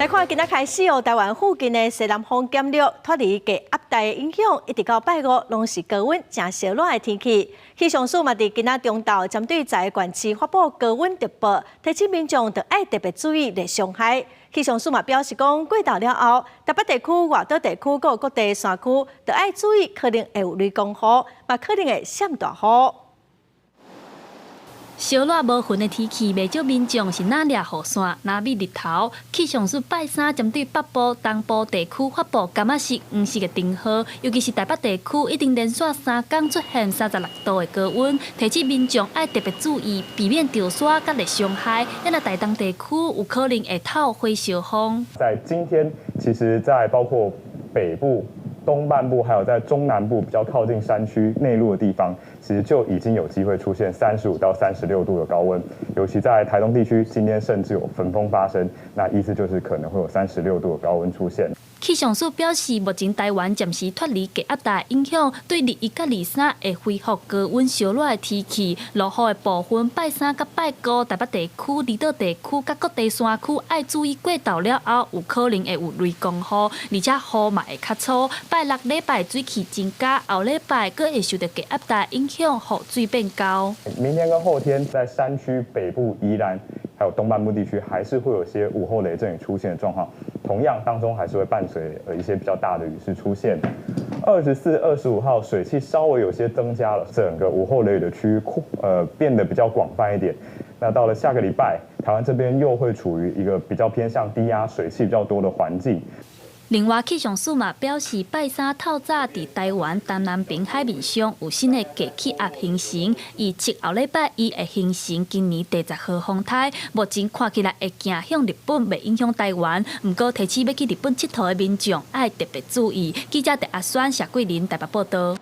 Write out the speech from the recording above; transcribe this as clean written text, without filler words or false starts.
來看今仔開始哦，台灣附近的西南風減弱，脫離低壓帶的影響，一直到拜五攏是高溫誠燒熱的天氣。氣象署嘛，佇今仔中晝針對十个縣市發布高溫特報，提醒民眾著愛特別注意熱傷害。氣象署嘛表示講，過晝了後，台北地區、外島地區閣各地山區，著愛注意可能會有雷公雨，嘛可能會閃大雨。燒熱無雲的天氣，袂少民眾是若掠雨傘，若覕日頭。氣象署拜三針對北部、東部地區發布柑仔色、黃色的燈號，尤其是台北地區已經連續3工出現36度的高溫，提醒民眾愛特別注意，避免著沙佮熱傷害。若台東地區有可能會透火燒風。在今天，其實，在包括北部、東半部，還有在中南部比較靠近山區內陸的地方，其實就已經有機會出現35到36度的高溫，尤其在台東地區，今天甚至有焚風發生，那意思就是可能會有三十六度的高溫出現。氣象署表示，目前台灣暫時脫離低壓帶影響，對21佮23會恢復高溫燒熱的天氣。落雨的部分，拜三佮拜五，台北地區、離島地區佮各地山區愛注意過晝了後，有可能會有雷公雨，而且雨嘛會較粗。拜六禮拜水汽增加，後禮拜閣會受著低壓帶影響，雨水變高。明天跟後天在山區北部、宜蘭還有東半部地區，還是會有些午後雷陣雨出現的狀況。同樣當中還是會伴隨一些比較大的雨勢出現。24、25號水汽稍微有些增加了，整個午後雷雨的區域變得比較廣泛一點。那到了下個禮拜，台灣這邊又會處於一個比較偏向低壓、水汽比較多的環境。另外，氣象署嘛表示，拜三透早佇台灣東南邊海面上有新的低氣壓形成，預測後禮拜伊會形成今年第10號風颱。目前看起來會行向日本，袂影響台灣。毋過提醒欲去日本𨑨迌的民眾愛特別注意。記者鄭阿宣、謝桂林台北報道。